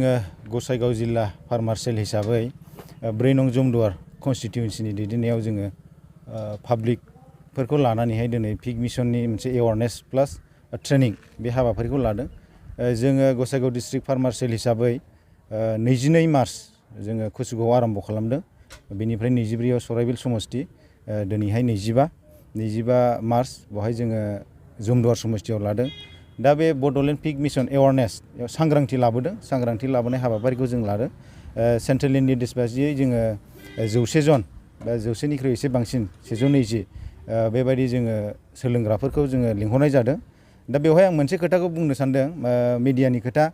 जोङो गसाइगाव जिल्ला फार्मार सेल हिसाबै 4 नं जमदुवार कन्स्टिटिउन्सिनि दैदेननायाव जोङो पाब्लिकफोरखौ लानानैहाय दिनै पिग मिशननि मोनसे एवारनेस प्लास ट्रेनिं बे हाबाफारिखौ लादों। जोङो गसाइगाव डिस्ट्रिक्ट फार्मार सेल हिसाबै 22 मार्च जोङो कुसुगाव आरम्भ खालामदों। बेनिफ्राय 24 सराइबिल समस्ति, दिनैहाय 25 मार्च बेवहाय जोङो जमदुवार समस्तियाव लादों। दा बे बड'लेण्ड पिग मिशन एवारनेस सांग्रांथि लाबोदों। सांग्रांथि लाबोनाय हाबाफारिखौ जों लादों। सेन्ट्रेलनि निर्देश बायदियै जोङो 100 जन बा 100निख्रुइ एसे बांसिन 120 बेबायदि जोङो सोलोंग्राफोरखौ जोङो लिंहरनाय जादों। दा बेवहाय आं मोनसे खोथाखौ बुंनो सानदों, मिडियानि खोथा।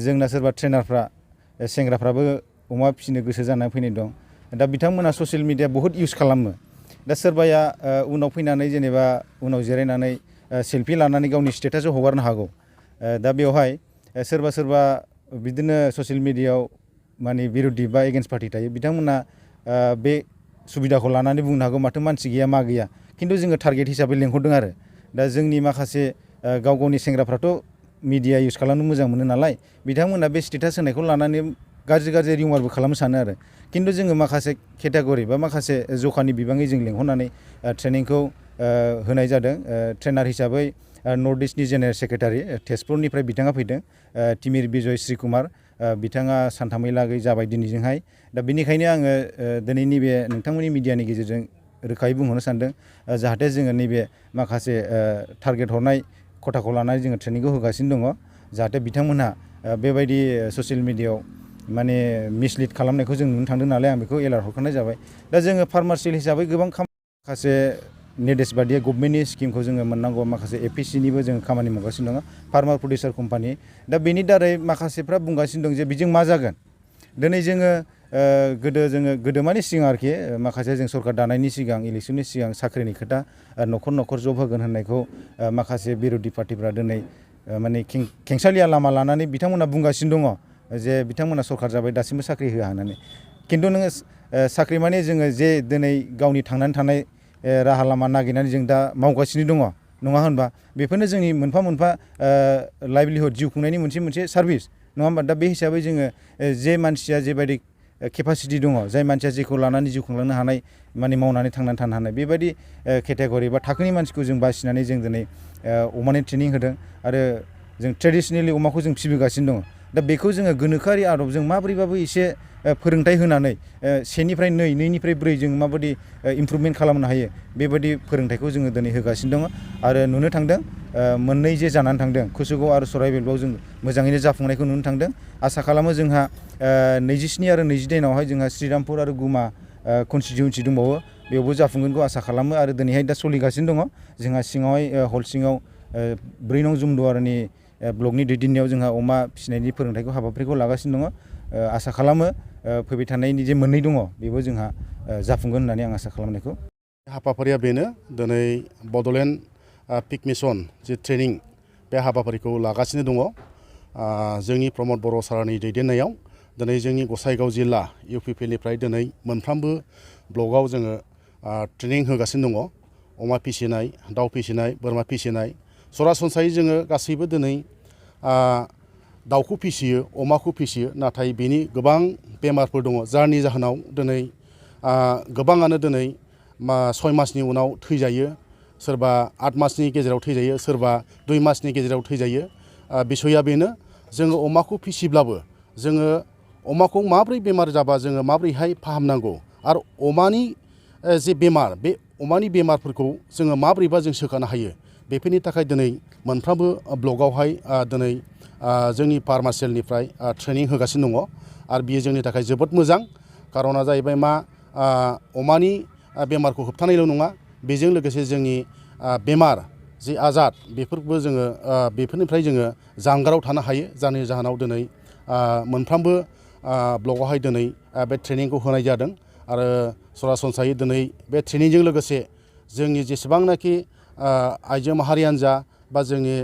जोंना सोरबा ट्रेनारफ्रा सेंग्राफ्राबो अमा फिसिनो गोसो जानानै फैनाय दं। दा बिथांमोना ससियेल मिडिया बहुत इउज खालामो। दा सोरबाया उनाव फैनानै जेनेबा उनाव जिरायनानै सेल्फि लानानै गावनि स्टेटासआव हगारनो हागौ। दा बेवहाय सोरबा बिदिनो ससियेल मिडियायाव माने बिरोधि बा एगेन्स्ट पार्टि थायो। बिथांमोना बे सुबिदाखौ लानानै बुंनो हागौ माथो मानसि गैया मा गैया, खिन्थु जोङो टारगेट हिसाबै लेंहरदों आरो। दा जोंनि माखासे गावनि सेंग्राफ्राथ' मिडिया इउज खालामनो मोजां मोनो नालाय, बिथांमोना बे स्टेटास होनायखौ लानानै गाज्रि रिमार्कबो खालामनो सानो आरो। खिन्थु जोङो माखासे केटेगरि बा माखासे जखानि बिबाङै जों लेंहरनानै ट्रेनिंखौ होनाय जादों। ट्रेनार हिसाबै नर्थ इस्टनि जेनेरेल सेक्रेटारि तेजपुरनिफ्राय बिथाङा फैदों, तिमिर बिजय श्री कुमार, बिथाङा सानथामै लागै जाबाय दिनैजोंहाय। दा बेनिखायनो आङो दिनै नैबे नोंथांमोननि मिडियानि गेजेरजों रोखायै बुंहरनो सानदों, जाहाथे जोङो नैबे माखासे टारगेट हरनाय खथाखौ लानानै जोङो ट्रेनिंखौ होगासिनो दङ। जाहाथे बिथांमोनहा बेबायदि ससियेल मिडियायाव माने मिसलिड खालामनायखौ जों नुनो थांदों नालाय, आं बेखौ एलार्ट हरखानाय जाबाय। दा जोङो फार्मार सेल हिसाबै गोबां माखासे निर्देश बादियै गभर्नमेन्टनि स्किमखौ जोङो मोननांगौ, माखासे एपिसिनिबो जोङो खामानि मावगासिनो दङ, फार्मार प्रडिउसार कम्पानि। दा बेनि दारै माखासेफ्रा बुंगासिनो दं जे बेजों मा जागोन। दिनै जोङो गोदो माने सिगां आरोखि, माखासे जों सरकार दानायनि सिगां इलेक्सननि सिगां साख्रिनि खोथा, न'खर जब होगोन होननायखौ माखासे बिरोधि पार्टिफ्रा दिनै माने खेंसालिया लामा लानानै बिथांमोना बुंगासिनो दङ जे बिथांमोना सरकार जाबाय दासिमबो साख्रि होआ होननानै। खिन्थु नोङो साख्रि माने जोङो जे दिनै गावनि थांनानै थानाय राहा लामा नागिरनानै जों दा मावगासिनो दङ, नङा होनबा? बेफोरनो जोंनि मोनफा लाइभलिहुड, जिउ खुंनायनि मोनसे सार्भिस, नङा होनबा? दा बे हिसाबै जोङो जे मानसिया जेबायदि केपासिटि दङ, जाय मानसिया जेखौ लानानै जिउ खुंलांनो हानाय, माने मावनानै थांनानै थानो हानाय, बेबायदि केटेगरि बा थाखोनि मानसिखौ जों बासिनानै जों दिनै अमानि ट्रेनिं होदों। आरो जों ट्रेडिसनेलि अमाखौ जों फिसिबोगासिनो दङ। दा बेखौ जोङो गोनोखोआरि आदबजों माबोरैबाबो एसे फोरोंथाइ होनानै 1निफ्राय 2, 2निफ्राय 4 जों माबायदि इमप्रुभमेन्ट खालामनो हायो, बेबायदि फोरोंथाइखौ जोङो दिनै होगासिनो दङ। आरो नुनो थांदों मोननै जे जानानै थांदों, कुसुगाव आरो सराइबिलाव जों मोजाङैनो जाफुंनायखौ नुनो थांदों। आसा खालामो जोंहा 27 आरो 28 जोंहा श्रीरामपुर आरो गुमा कन्स्टिटिउन्सि दंबावो, बेयावबो जाफुंगोनखौ आसा खालामो। आरो दिनैहाय दा सोलिगासिनो दङ जोंहा सिङावहाय हल सिङाव 4 नं जमदुवारनि ब्लकनि दैदेननायाव जोंहा अमा फिसिनायनि फोरोंथाइखौ हाबाफारिखौ लागासिनो दङ। आसा खालामो फैबाय थानायनि जे मोननै दङ बेबो जोंहा जाफुंगोन होननानै आं आसा खालामनायखौ। हाबाफारिया बेनो, दिनै बड'लेण्ड पिग मिशन जि ट्रेनिं, बे हाबाफारिखौ लागासिनो दङ जोंनि प्रमद बर' सारनि दैदेननायाव। दिनै जोंनि गसाइगाव जिल्ला इउपिपिएलनिफ्राय दिनै मोनफ्रोमबो ब्लकआव जोङो ट्रेनिं होगासिनो दङ। अमा फिसिनाय, दाउ फिसिनाय, बोरमा फिसिनाय। सरासनस्रायै जोङो गासैबो दिनै दाउखौ फिसियो, अमाखौ फिसियो, नाथाय बेनि गोबां बेमारफोर दङ, जायनि जाहोनाव दिनै गोबाङानो दिनै 6 मासनि उनाव थैजायो, सोरबा 8 मासनि गेजेराव थैजायो, सोरबा 2 मासनि गेजेराव थैजायो। बिसयआ बेनो, जोङो अमाखौ फिसिब्लाबो जोङो अमाखौ माब्रै बेमार जाबा जोङो माब्रैहाय फाहामनांगौ, आरो अमानि जे बेमार, बे अमानि बेमारफोरखौ जोङो माब्रैबा जों सोखानो हायो, बेफोरनि थाखाय दिनै मोनफ्रोमबो ब्लकआवहाय दिनै जोंनि फार्मार सेलनिफ्राय ट्रेनिं होगासिनो दङ। आरो बियो जोंनि थाखाय जोबोद मोजां। खारना जाहैबाय मा, अमानि बेमारखौ होबथानायल' नङा, बेजों लोगोसे जोंनि बेमार जि आजाद, बेफोरबो जोङो बेफोरनिफ्राय जोङो जानगाराव थानो हायो। जायनि जाहोनाव दिनै मोनफ्रोमबो ब्लकआवहाय दिनै बे ट्रेनिंखौ होनाय जादों। आरो सरासनस्रायै दिनै बे ट्रेनिंजों लोगोसे जोंनि जेसेबांनाखि आइजो माहारियानो जा बा जोंनि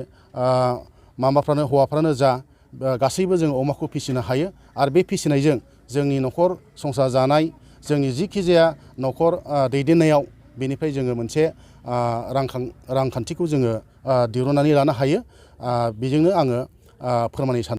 हौवाफ्रानो जा, गासैबो जों अमाखौ फिसिनो हायो। आरो बे फिसिनायजों जोंनि न'खर संसार जानाय, जोंनि जिखि जाया न'खर दैदेननायाव, बेनिफ्राय जोङो मोनसे रांखान्थिखौ जोङो दिहुननानै लानो हायो। बेजोंनो आङो फोरमायनो सानो।